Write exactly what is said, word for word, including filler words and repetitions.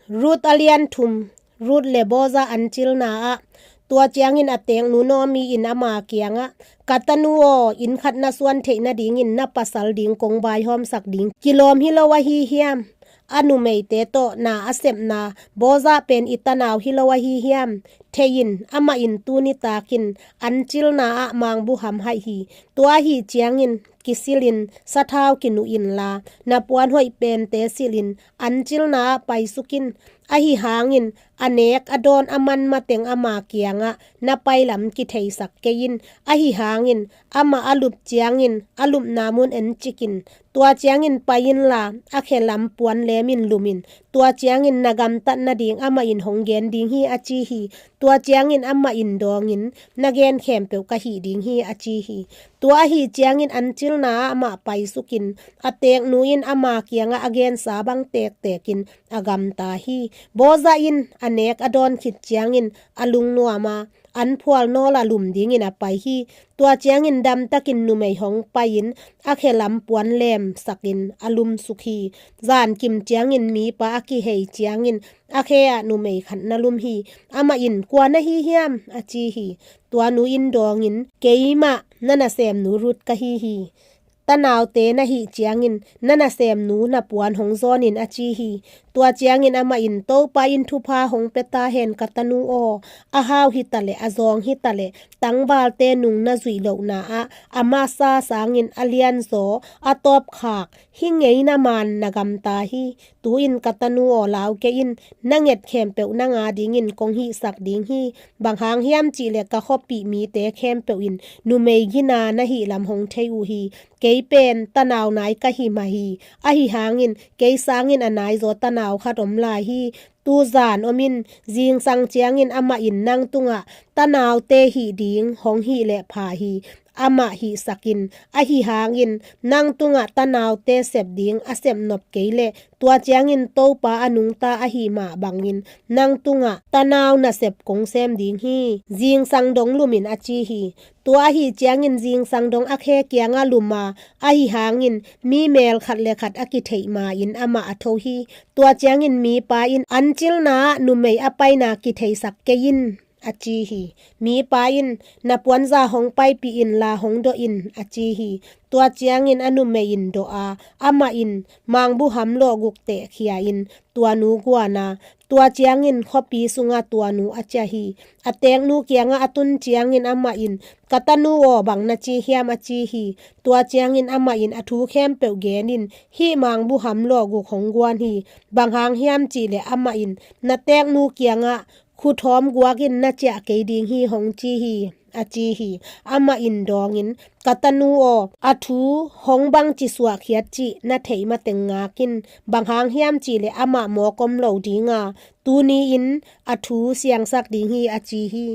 Ruth a lian thum. Ruth le Boaz ancilna ah. Tua ciangin a teeknu Naomi in ama kiangah, "Ka tanu aw, inn khat na suan theih nadingin na pasal ding kong vaihawmsak ding kilawm hi lo ahi hiam? A numeite tawh na a sepna Boaz pen i tanau hi lo ahi hiam? Thei in, amah in tuni takin ancilna ah mangbuham haih hi. Tua ahi ciangin kisilin sathau kinuh inla, na puan hoih pente silhin ancilna ah paisuk in. Ahi hangin a nek a dawn a man mateng ama kiangah na pailam kitheisak kei in. Ahi hangin amah a lup ciangin a lupna mun encik in. Tua ciangin pai inla, a khelam puan lemin lum in. Tua ciangin na gamtat nading amah in hong gen ding hi," a ci hi. Tua ciangin amah in dawngin, "Na gen khempeuh ka hih ding hi," a ci hi. Tua ahi ciangin ancilna ah amah paisukin, a teeknu in ama kiangah a gensa bang tektekin a gamta hi. Boaz in a nek a dawn khit ciangin a lungnuam a, an phual nawla lum dingin a pai hi. Tua ciangin damtakin numei hong pai-in a khelam puan lemsakin a lumsuk hi. Zankim ciangin mipa a kihei ciangin a khe ah numei khat na lum hi. Amah in, "Kua na hi hiam?" a ci hi. Tua nu in dawngin, "Keimah na nasemnu Ruth ka hi hi. Tanaute na hih ciangin na nasemnu na puan hong zawnin," a ci hi. Tua ciangin amah in, "Topa in thupha hong pia ta hen, ka tanu aw. A hau hitaleh, a zawng hitaleh, tangvalte nung na zuih lohna ah a masa sangin a lianzaw, a tawpkhak, hi ngeina man na gamta hi. Tu-in ka tanu aw, lau kei in, na nget khempeuh nang adingin kong hihsak ding hi. Bang hang hiam cihleh ka khuapih mite khempeuh in numei gina na hih lam hong thei uh hi. Kei pen tanau nai ka hi mah hi. Ahi hangin kei sangin a naizaw tanau khat om lai hi. Tuzan om in, zingsang ciangin amah in nang tungah tanaute hih ding hong hih leh pha hi. Amah hihsak in, ahi hangin nang tungah tanaute sep ding a sepnop kei leh, tua ciangin Topa a nungta ahi mah bangin nang tungah tanau nasep kong sem ding hi. Zingsang dong lum in," a ci hi. Tua ahi ciangin zingsang dong a khe kiangah lum a, ahi hangin mi mel khat le khat a kitheih ma-in amah a tho hi. Tua ciangin mipa in, "Ancilna ah numei a paina kitheisak kei in," a ci hi. Mipa in, "Na puanza hong paipih inla hong dawh in," a ci hi. Tua ciangin a numei in dawh a, amah in mangbuham lawhguk tehkhia in tua nu guan a, tua ciangin khuapi sungah tua nu a ciah hi. A teeknu kiangah a tun ciangin amah in, "Ka tanu aw, bang na ci hiam?" a ci hi. Tua ciangin amah in a thu khempeuh genin, "Hih mangbuham lawhguk hong guan hi. Bang hang hiam cihleh amah in, 'Na teeknu kiangah khuthawm guakin na ciah kei ding hi,' hong ci hi," a ci hi. Amah in dawngin, "Ka tanu aw, a thu hong bangci suahkhiat cih na theih mateng ngakin, bang hang hiam cihleh amah mawk om lo ding a, tuni-in a thu siangsak ding hi," a ci hi.